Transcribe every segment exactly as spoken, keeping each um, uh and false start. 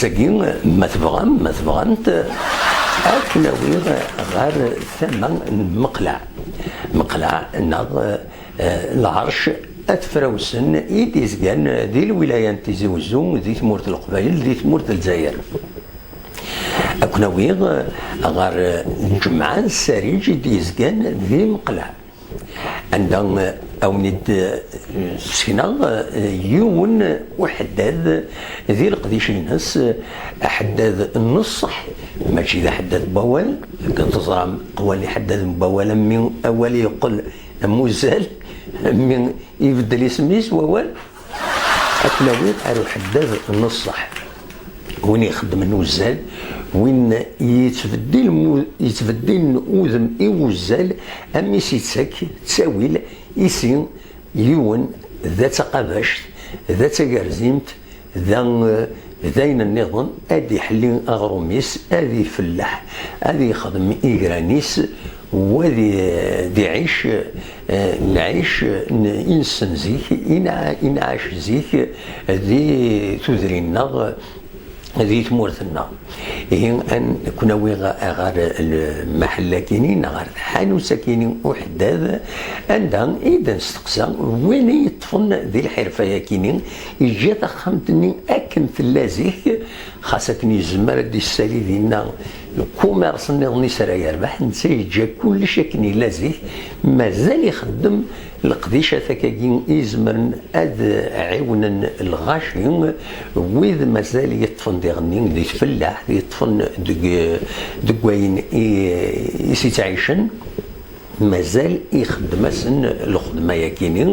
Tagi, ma tebɣam, ma tebɣamt, ad ken-awiɣ ɣer tama n Meqleɛ. Meqleɛ neɣ, eh, Lɛerc At Frawsen i d-izgan di lwilaya n Tizi Wezzu, di tmurt n Leqbayel, di tmurt n Lezzayer. Ad ken-awiɣ ɣer lǧemɛa n Sariǧ i d-yezgan di Meqleɛ. Anda, eh, awen-id, eh, sekneɣ, eh, yiwen uḥeddad di leqdic-ines, eh, aḥeddad n ṣṣeḥ, mačči d aḥeddad n wawal. Akken teẓram, qwan iḥeddaden n wawal, am mi awal yeqqel am uzzal, am mi ibeddel isem-is wawal. Ad ken-awiɣ ar uḥeddad n ṣṣeḥ. Win ixeddmen uzzal, win yettbeddil mu-, yettbeddilen udem i uzzal, am mi s-ittak ttawil i si yiwen, da d taqabact, da d tagerzimt, da, eh, d ayen nniḍen, ad iḥelli aɣrum-is, ad ifelleḥ, ad ixdem igran-is, u ad i-, ad iɛic, eh, lɛic n, i nessen zik, i nɛa-, i nɛac zik di tudrin-nneɣ, di tmurt-nneɣ. Ihi, ad ken-awiɣ ɣer lmaḥell-akini, neɣ ɣer tḥanut-akini uḥeddad, anda i d-nesteqsa win i yeṭṭfen di lḥirfa-yakini, iǧǧa taxxamt-nni akken tella zik, xas akken yezmer ad d-issali dinna lkumers nniḍen i s ara yerbeḥ, netta yeǧǧa kullec akken yella zik, mazal ixeddem leqdicat akkagi i izemren ad ɛiwnen lɣaci, wid mazal yeṭṭfen diɣenni di tfellaḥt, yeṭṭfen deg, deg wayen i, i s-ittɛicen. Mazal ixeddem-asen lxedma-yakini,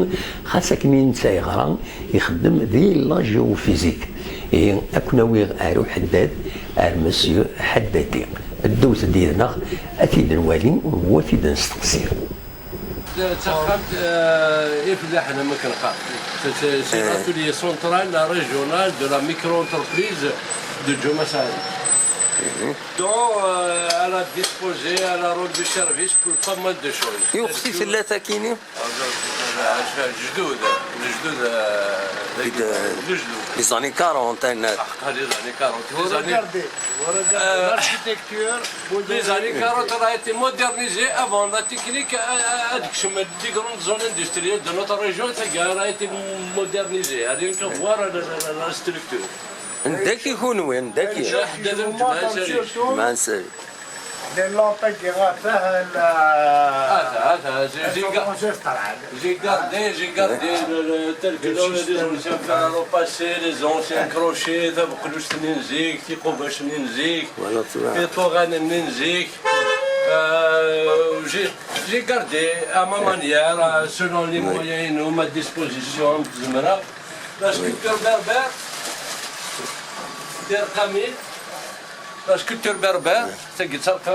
xas akken i netta yeɣra, ixeddem di la géophysique. Ihi, ad ken-awiɣ ar uḥeddad, ar Monsieur Haddadi. Ddut-d yid-neɣ, ad t-id-nwali, u ad t-id-nesteqsi. D taxxamt, eh, ifellaḥen, am akken qqar. C'est, c'est, c'est l'atelier central, la régionale de la micro-entreprise de Djouma Saari. Donc, euh, elle a disposé, elle a rendu service pour pas mal de choses. Yuɣ-it-id tella takini? Lejdud, lejdud, euh, lejdud. Les années quarante, hein. Ah, les années quarante. Vous regardez, vous regardez l'architecture, vous les années quarante, elle a été modernisée avant la technique, euh, euh, des grandes zones industrielles de notre région, ça a été modernisé. Rien que voir la, la, la, la structure. Ndaki kunwi, ndaki. Ḥeddad n Ǧemɛa Sariǧ. Ǧemɛa Sariǧ. Les lampes-agi ɣef-, ah, la, ah, la, j'ai, j'ai ga-, j'ai gardé, j'ai gardé le, le, tel que dans les anciens fer à repasser, les anciens crochets, tabeqlust-nni n zik, tiqubac-nni n zik, tiṭuɣan-nni n zik. Euh, j'ai, j'ai gardé à ma manière, euh, selon les moyens et ma disposition, et cetera. La sculpture berbère, Terqami, la sculpture berbère, c'est ça, hein?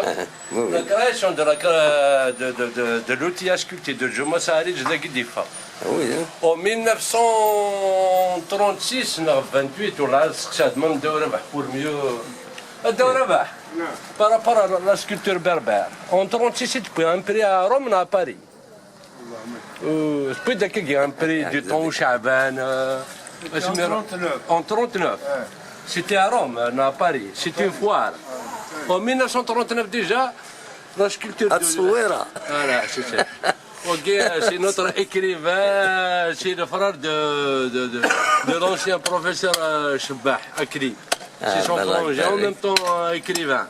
Oui, oui. La création de la cré-, de, de, de, de l'outil à sculpter de Djouma Saari, je l'ai dit. Ah oui, hein? En mille neuf cent trente-six, neɣ vingt-huit, ou là, c'est même de Rabat, pour mieux. De Rabat, par rapport à la, la sculpture berbère. En trente-six, il pris un prix à Rome, à Paris. Euh, puis d'accord, il y a un prix du temps au Chaban, euh, en trente-neuf. En trente-neuf. Ouais. C'était à Rome, euh, à Paris. C'était une foire. En mille neuf cent trente-neuf déjà, la sculpture de... Voilà, c'est ça. Ok, euh, c'est notre écrivain, c'est le frère de, de, de, de l'ancien professeur, euh, Chebbah Akli. C'est son frangin, en même temps, euh, écrivain.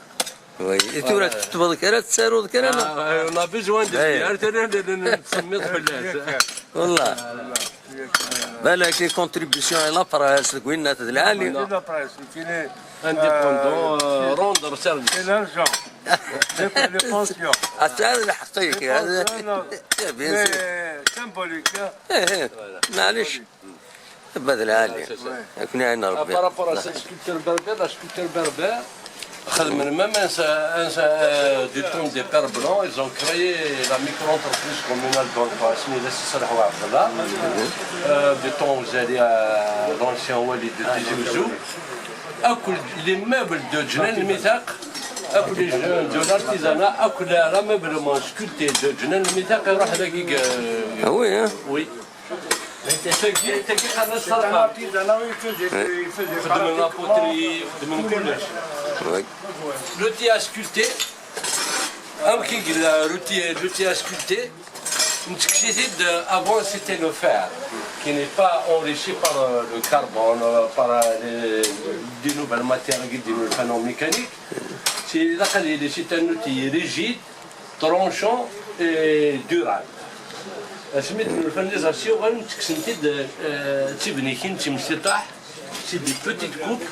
Oui. I tura tettbeḍ kra, tettaruḍ kra, neɣ? Ah, on a besoin de lui. Ar tura n-, n-, n-, nettsemmiḍ fell-as. Wallah. Balak les contributions à la presse, deg winna d lɛali. La presse, il est, indépendant, euh, rendre service. C'est l'argent. Les, les pensions. Ad tesɛiḍ lḥeqq-ik. Les pensions, non. Eh, bien sûr. Mais symbolique, hein. Eh, eh. Voilà. Maɛlic. Tebba d lɛali. Ah, c'est ça. Ad ken-iɛin Rebbi. Ah, par rapport à cette sculpture berbère, la sculpture berbère, xedmen même un, un, euh, du temps des Pères Blancs, ils ont créé la micro-entreprise communale d'Orpa, asmi d as-iserreḥ Ɛebdella. Euh, du temps où j'allais à l'ancien wali de Tizi Ouzou. Akk les meubles de Ǧnan Lmitaq, akk les jeunes de l'artisanat, akk l'ameublement sculpté de Ǧnan Lmitaq, iruḥ dagi, euh, ah oui, hein? Oui. Tagi, tagi qqaren-as C'est un artisanat, il faisait, il faisait xeddmen la poterie, xeddmen kullec. Oui. L'outil à sculpter, amek i yella l'outil, l'outil à sculpter, nettekkes-it-id, euh, avant c'était le fer, qui n'est pas enrichi par, euh, le carbone, euh, par, euh, les, des nouvelles matières, des nouvelles phénomènes mécaniques. C'est, c'est un outil rigide, tranchant et durable. Asmi d-nulfan les aciers, uɣalen ttekksen-t-id, euh, d tibnikin, d timectiṭaḥ, c'est des petites coupes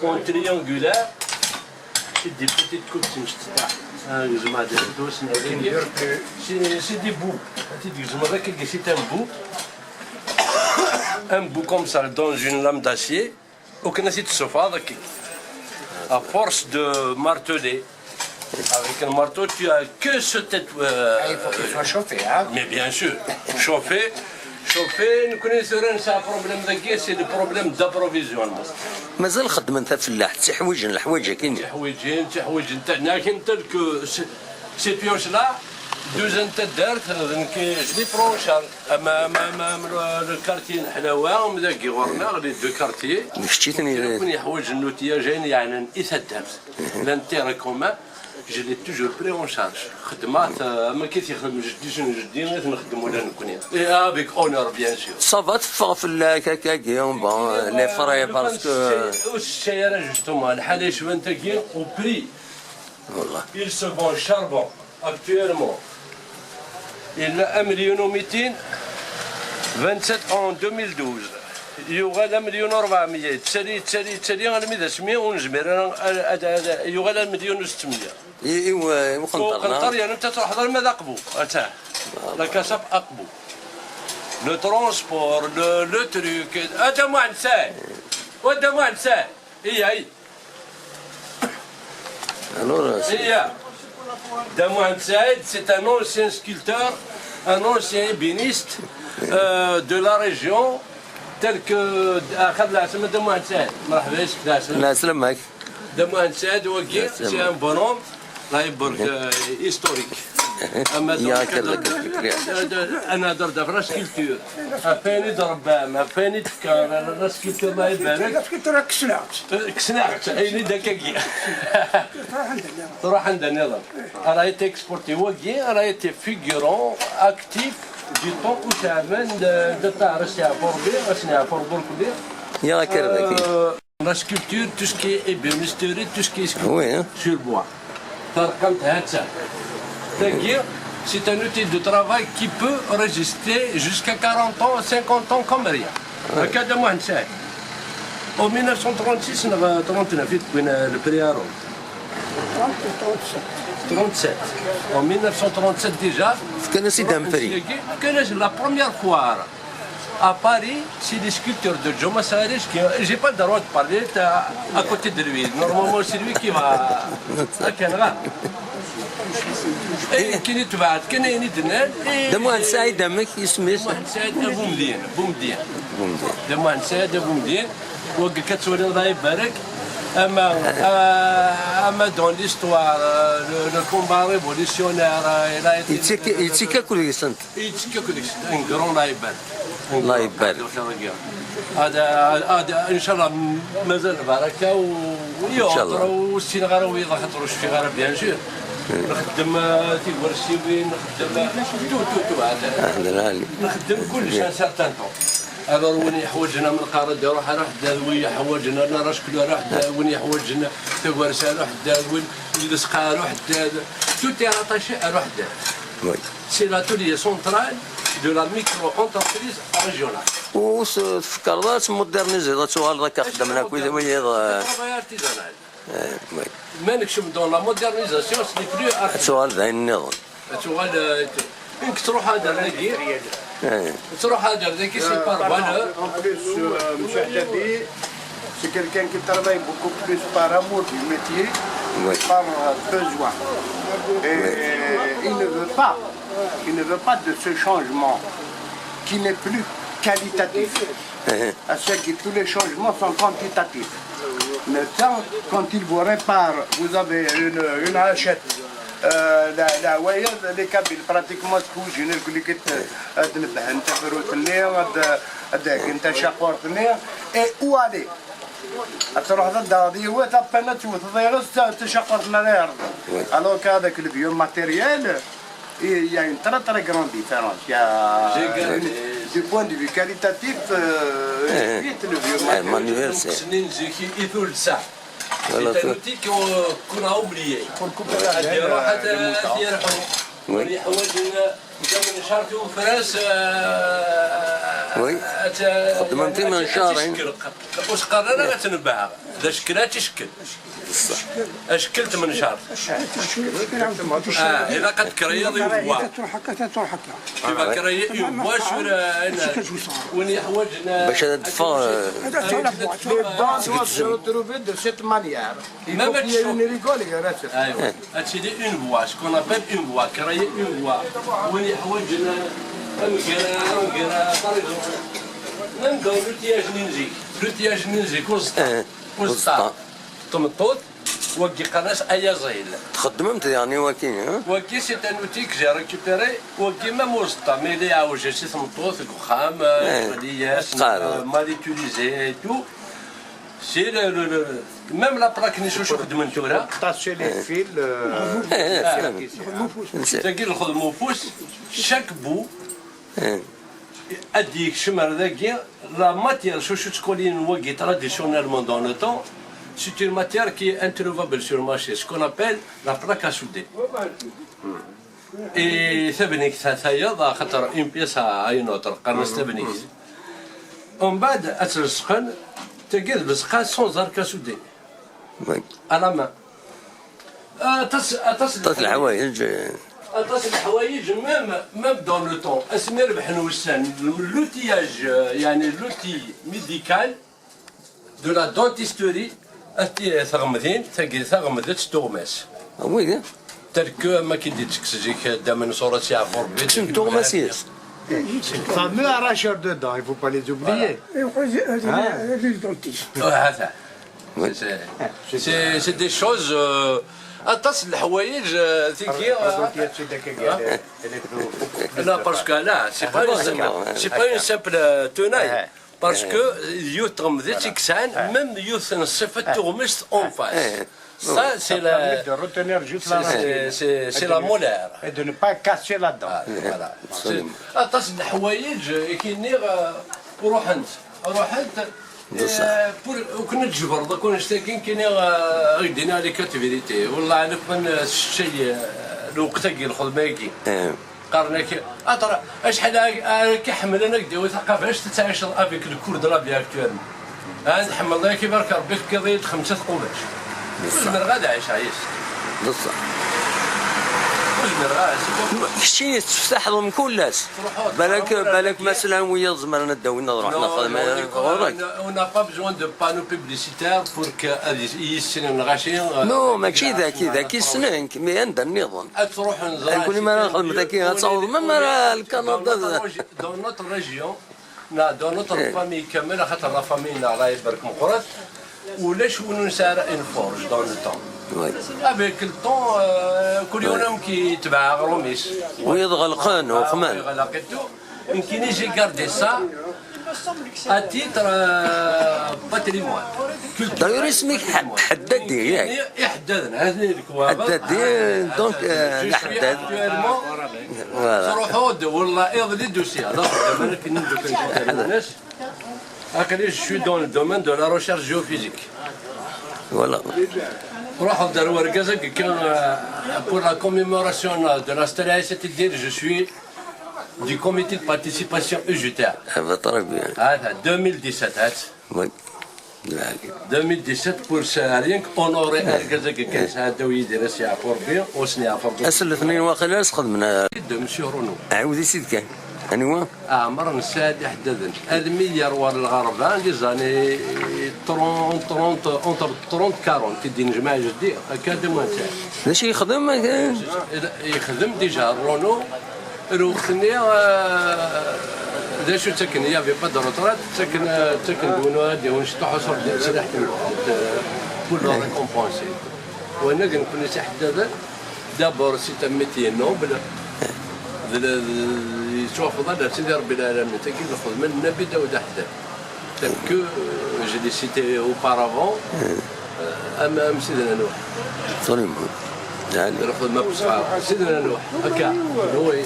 en triangulaire, c'est des petites coupes timectiṭaḥ. Ah, gzem-aɣ-d, c'est, c'est des bouts. C'est un bout. Un bout comme ça, dans une lame d'acier. Akken ad t-id-tessufɣeḍ akka. À force de marteler, avec un marteau, tu as que ce tête. Euh, ah, il faut qu'il soit chauffé, hein ? Mais bien sûr, chauffé, chauffé, nekkni tura nesɛa problème dagi, c'est le problème d'approvisionnement. Mazal xeddmen tafellaḥt, ttiḥwijen leḥwayeǧ-agi-nni. Ttiḥwijen, ttiḥwijen, lakin tel que si-, ces pioches-là, douzaine taddart, d nekk, je les prends en charge. Ama, ama, ama, ama le, le quartier n Ḥlawa, ama dagi ɣur-neɣ, les deux quartiers. D kečč i ten-, i ten-, i yeḥwaǧen l'outillage, ayen yeɛnan i taddart. L'intérêt commun, je l'ai toujours pris en charge. Xedmeɣ-t, euh, am akka i t-yexdem jeddi-s n jeddi, i t-nxeddem ula nekkni. Et avec honneur, bien sûr. Ça va, teffeɣ fell-ak akkagi, bon, les frais, parce que... Ur tessay ara, justement, lḥala yecban tagi, au prix. Wallah. Ils se vendent charbon. Actuellement, yella amelyun u mitin, vingt-sept en deux mille douze. Yuɣal amelyun u ṛebɛemya, yettali, yettali, yettali, almi d asmi ur nezmir ara ad, ad, ad, yuɣal amelyun u settemya. I, i, i uqenṭar, neɣ? Uqenṭar, yerna ur tettruḥeḍ arma d Aqbu. Ata. La Casape Aqbu. Le transport, le, le truc. Ata Muḥend Saɛid. Ata Muḥend Saɛid. Iya, iya. Alors, euh, c'est... Iya. Dda Muḥend Saɛid, c'est un ancien sculpteur, un ancien ébéniste, euh, de la région, tel que, axir leɛslama Dda Muḥend Saɛid. Mṛeḥba yis-k, leɛslama. Leɛslama-k. Dda Muḥend Saɛid, wagi, leɛslama, c'est un bonhomme, là, il est, euh, historique. Ama ya, donc, kalla, donc, kalla, kalla. Euh, de, another, de la sculpture. Ɣef wayen i d-tṛebbam, ɣef wayen i d-tefka, la sculpture, Allah ibarek. La sculpture kksen-aɣ-tt. Kksen-aɣ-tt, ayen i d akkagi. Tṛuḥ anda nniḍen. Tṛuḥ anda nniḍen. Elle a été exportée wagi, elle a été figurant, actif, du temps où Caɛban d, d Ṭaher as-yeɛfu Ṛebbi, as-yeɛfu Ṛebbi. Ya, akka dagi. Euh, La sculpture, tout ce qui est ébénisterie, tout ce qui est sculpture, oui, hein, sur bois. Tarqamt hatta. Tagi, c'est un outil de travail qui peut résister jusqu'à quarante ans, cinquante ans comme rien. Ouais. Akka Dda Muḥend Saɛid. En mille neuf cent trente-six, neɣ trente-neuf, i d-wwin, euh, le prix à Rome. Trente-sept. Trente-sept. En mille neuf cent trente-sept déjà. Fkan-as-id amefri. Fkan-as la première foire. À Paris, c'est les sculpteurs de Joe Massarich qui, j'ai pas le droit de parler, t'as, à côté de lui. Normalement, c'est lui qui va. Akken ɣer. Ayen kan i tebɛed, kan ayen i d-nnan, et Dda Muḥend Saɛid, amek isem-is? Muḥend Saɛid Abumedyen, Bumedyen. Bumedyen. Dda Muḥend Saɛid Abumedyen, wagi akka twaliḍ, Allah ibarek, ama, euh, ama dans l'histoire, euh, le, le combat révolutionnaire, euh, il a été... Yettak, yettak akk deg-sent. Yettekka akk deg-s, un grand, Allah ibarek. Allah ibarek. Ad, ad, ad, inchallah, mazal lbaraka u, u yuɛeṭṭer, ur ssineɣ ara wiyaḍ, axaṭer ur cfiɣ ara, bien sûr. Nxeddem, euh, tiwersiwin, nxeddem, euh, tout, tout, tout, ah, nxeddem kullec à un certain temps. Alors, win yeḥwaǧen amenqar ad iruḥ, aruḥ d win yeḥwaǧen arnarac, aruḥ d win yeḥwaǧen tawersa, aruḥ d win, lesqaq, aruḥ d, tout est rattaché, aruḥ d. Oui. C'est l'atelier central de la micro-entreprise régionale. Ur s-tfekreḍ ara ad tmuderniziḍ, ad tuɣaleḍ akka xeddmen akk wid wiyiḍ, euh, travail artisanal. Eh, oui. Ma nekcem dans la modernisation, ce n'est plus artisanal. Ad tuɣal d ayen nniḍen. Ad tuɣal, euh, nekk ttruḥeɣ-d ar dagi. Eh. Ttruḥeɣ ar dagi, c'est par valeur. En plus, euh, monsieur Haddadi, c'est quelqu'un qui travaille beaucoup plus par amour du métier, oui, par, euh, besoin. Et, oui, il ne veut pas, il ne veut pas de ce changement qui n'est plus qualitatif. Eh. À ce que tous les changements sont quantitatifs. Maintenant, quand il vous répare, vous avez une, une hachette, Euh, la, la, ouais, les Kabyles, pratiquement, tḥewjen irkelli ad, ad nebhen tafrut-nni, ad, ad d-heggen tacaqurt-nni, et où aller? Ad truḥeḍ ad d-taɣeḍ yiwet, à peine ad tewteḍ iɣes, ta-, tacaqurt-nni ara yerḍen. Oui. Alors qu'avec le vieux matériel, il y a une très, très grande différence. Il y a une, du point de vue qualitatif, euh, vite le vieux matériel. Manuel, c'est... Voilà. C'est un outil qu'on, qu'on a oublié. Pour couper la laine, euh, le mouton. Oui. Oui. Xeddmen timencarin. Ur s-qqaren ara ad tnebɛeɣ. D acekkel ad ticekkel. Acekkel n tmencaṛt. Ah, ilaq ad tkeryiḍ une voie. Tu vas créer une voie sur, euh, une, win yeḥwaǧen, euh, bac ad teffeɣ, euh, les dents doivent se retrouver de cette manière. Il faut qu'il y ait une rigole, il y a... Aywa. Ad tili une voie, ce qu'on appelle une voie, créer une voie. Win yeḥwaǧen, euh, amger, amger, par exemple. Même dans l'outillage n zik, l'outillage n zik, uẓeṭṭa. Uẓeṭṭa. Tmeṭṭut, wagi qqaren-as ayaẓil. Txeddmemt diɣen i waki, hein? Wagi, c'est un outil que j'ai récupéré. Wagi, même uẓeṭṭa, ma yella iɛewj-as i tmeṭṭut deg uxxam, yeɣli-yas, euh, mal utilisé et tout. C'est le, le, le, même la plaque-nni s wacu xeddmen tura. Tasser les fils, euh, tagi lxedma ufus, chaque bout, ad d-yekcem ar dagi, la matière, s wacu ttkwalin wagi traditionnellement dans le temps, c'est une matière qui est introuvable sur le marché, ce qu'on appelle la plaque à souder. Et tabnikt-a tayeḍ, axaṭer une pièce à une autre, qqaren-as tabnikt. Umbeɛd ad tt-lesqen, tagi d lesqa sans arc à souder. Oui. À la main. Aṭas, aṭas n leḥwayeǧ. Aṭas n leḥwayeǧ, même, même dans le temps, asmi rebḥen wussan, l'outillage, euh, yani l'outil médical de la dentisterie, ad t-, taɣemdin, tagi taɣemdet d tuɣmas. Ah oui, hein? Tel que, am akken i d-ittekkes zik Dda Manṣur, ad tt-yeɛfu Rebbi. Kksen tuɣmas yes. Fameux arracheur de dents, il faut pas les oublier. Voilà. Et on les, les dentistes. Ah, attends. Oui. C'est, c'est, c'est, c'est des choses, euh, aṭas n leḥwayeǧ, euh, tigi, euh, non, parce que là, c'est pas une simple, c'est pas une simple, euh, tenaille. Parce que yiwet tɣemdet i yesɛan, même yiwet n ṣṣifa n tuɣmest en face. Ça, c'est la, c'est, c'est, c'est la molaire. Et de ne pas casser la dent. Ah, voilà. Aṭas n leḥwayeǧ i k-iniɣ, euh, ruḥent, ruḥent. Pour, ur ken-id-jebreḍ akk annect-agi, nekk iniɣ, euh, ad k-d-iniɣ les quatre vérités. Wallah, alam kan, euh, teččay, euh, lweqt-agi, lxedma-agi. Qqaren-ak, aṭra, acḥal ara k-iḥemmlen ad k-d-yawi taqabact, ad tɛiceḍ avec le cours de la vie actuellement. Ah, tḥemmleḍ ayaki, barka Rebbi, tefkiḍ-iyi-d xemsa tqubac. Ur zmireɣ ad ɛiceɣ yes. D ṣṣeḥ. Ur zmireɣ ara, c'est pas possible. Keččini tetteftaḥeḍ mkul ass. Balak, balak ma slan wiyaḍ zemren ad d-awin ad ruḥen ad xedmen ɣur-k. On n'a pas besoin de panneau publicitaire pour que ad yis-, yissinen lɣaci, euh, non, mačči daki, daki ssnen-k, mais anda nniḍen. Ad truḥen ẓer. Nekkni mi ara nxedmet akka, ad tawḍem même ar Kanada. Dans notre régi-, dans notre région, neɣ dans notre famille kamel, axaṭer la famille-nneɣ, Allah ibarek, meqqret, ulac win ur nesɛi ara une forge dans le temps. Oui. Avec le temps, euh, kul yiwen amek yetbeɛ aɣrum-is. Wiyaḍ ɣelqen, uxman. Ɣelq et tout. Nekkini, j'ai gardé ça à titre, euh, patrimoine culturel. D'ailleurs, isem-ik Ḥ-, Ḥeddadi, yak? Iḥeddaden, ha-ten-i lekwaɣeḍ. Ḥeddadi, donc, euh, d aḥeddad. Actuellement, voilà. Ttruḥuɣ-d, wallah, iḍelli d-usiɣ. D axeddam ara k-inin-d kan. Aql-i, je suis dans le domaine de la recherche géophysique. Voilà. Ruḥeɣ-d ar urgaz-agi kan, euh, pour la commémoration de la Stella, c'est-à-dire, je suis du comité de participation U G T A. Ah, bah, très bien. Ah, deux mille dix-sept, hein. Oui. Deux mille dix-sept, pour ça, rien qu'honorer argaz-agi kan, sɛeddaw Yidir, ad s-yeɛfu Rebbi, ur s-yeɛfu Rebbi. Ass n letnayen waqila ad s-xedmen, euh, de Monsieur Renaud. Ɛiwed-itt-id kan. Anwa? Ɛmer Nessaɛd Iḥeddaden. Almi yerwa ɣer lɣerba, les années trente, trente, entre trente, quarante, i d-inejmaɛ jeddi, akka d amantan. D acu yexdem? Yexdem déjà Renault, lweqt-nni, euh, d acu ttaken, il y avait pas de retraite, ttaken, ttaken-d win ara d-yawin ciṭuḥ uṣur d leslaḥ, pour le récompenser. Wanag nekkni s iḥeddaden, D'abord, c'est un métier noble. D- d- Yettwafḍal ar Sidi Ṛebbi Lɛalamin. Tagi d lxedma n Nnbi Dawed Aḥeddad. Tel que je l'ai cité auparavant, euh, am, am Sidna Nuḥ. Absolument. D lxedma n wesɣar. Sidna Nuḥ, akka. Oui.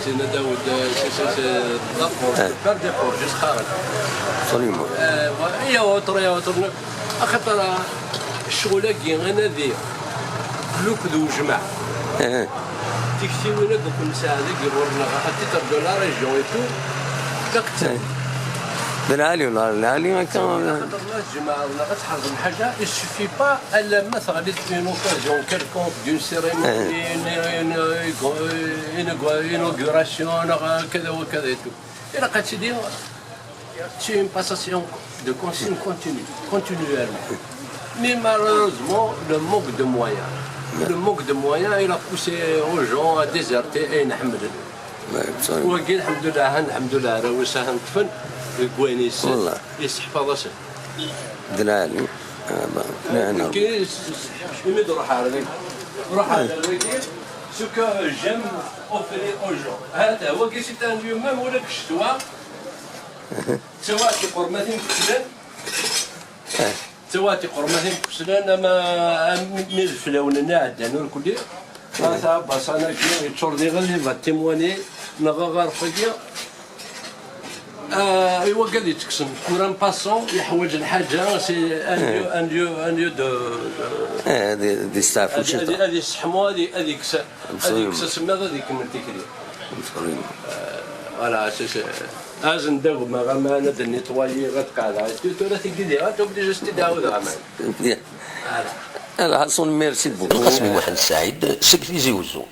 Sidna Dawed, euh, c'est, c'est, c'est la forge, père des forges, s qqaren. Absolument. Euh, et autres, et autres. Axaṭer, euh, ccɣel-agi, anadi, Lukud ujmaɛ. Tiktiwin akk nesɛa dagi ɣur-neɣ, à titre de la région et tout, d taqettalt. D lɛali, wala lɛali akka. Xaṭer ma tjemɛeḍ neɣ ad tḥerzeḍ ḥaǧa, il suffit pas alamma teɣli une occasion quelconque d'une cérémonie, une, une, une, une inauguration, neɣ kada wa kada et tout. Ilaq ad tili C'est une passation de consigne continue, continuellement. Mais malheureusement, le manque de moyens. Le manque de moyens, il a poussé aux gens à déserter et نحمل. Wagi, الحمد لله, الحمد لله, arraw-is ahen ṭṭfen deg wayen yesseḥfaḍ-asen. D lɛali. Imi d-ruḥ ar dagi, ruḥ ar dagi, ce que j'aime offrir aux gens. Hada, wagi, c'est un lieu même, ula deg ccetwa, ttawaɣ tiqermatin keflen. Ttawaɣ tiqermatin keflen, ama, am, mi d flawen-nni ɛeddan ur kulli. Ata basan-agi yeččur d iɣil, va témoigner, neɣ aɣaref-agi. Ah, i wagad yettekksen, pour un passant, yeḥwaǧ lḥaǧa, c'est un lieu, un lieu, un lieu de, de, ad, ad, ad yesseḥmu, ad, ad yekkes, ad yekkes asemmiḍ, ad ikemmel tikli. Voilà, c'est, c'est, azen-d agma aman, ad nettoyer, ad qeɛdeɣ. Tura tigi diɣ, ad obligé s-t-id-ɛawdeɣ aman. Voilà. Lḥaṣun, merci beaucoup. Lqasem Muḥend Saɛid, seg Tizi Uzzu.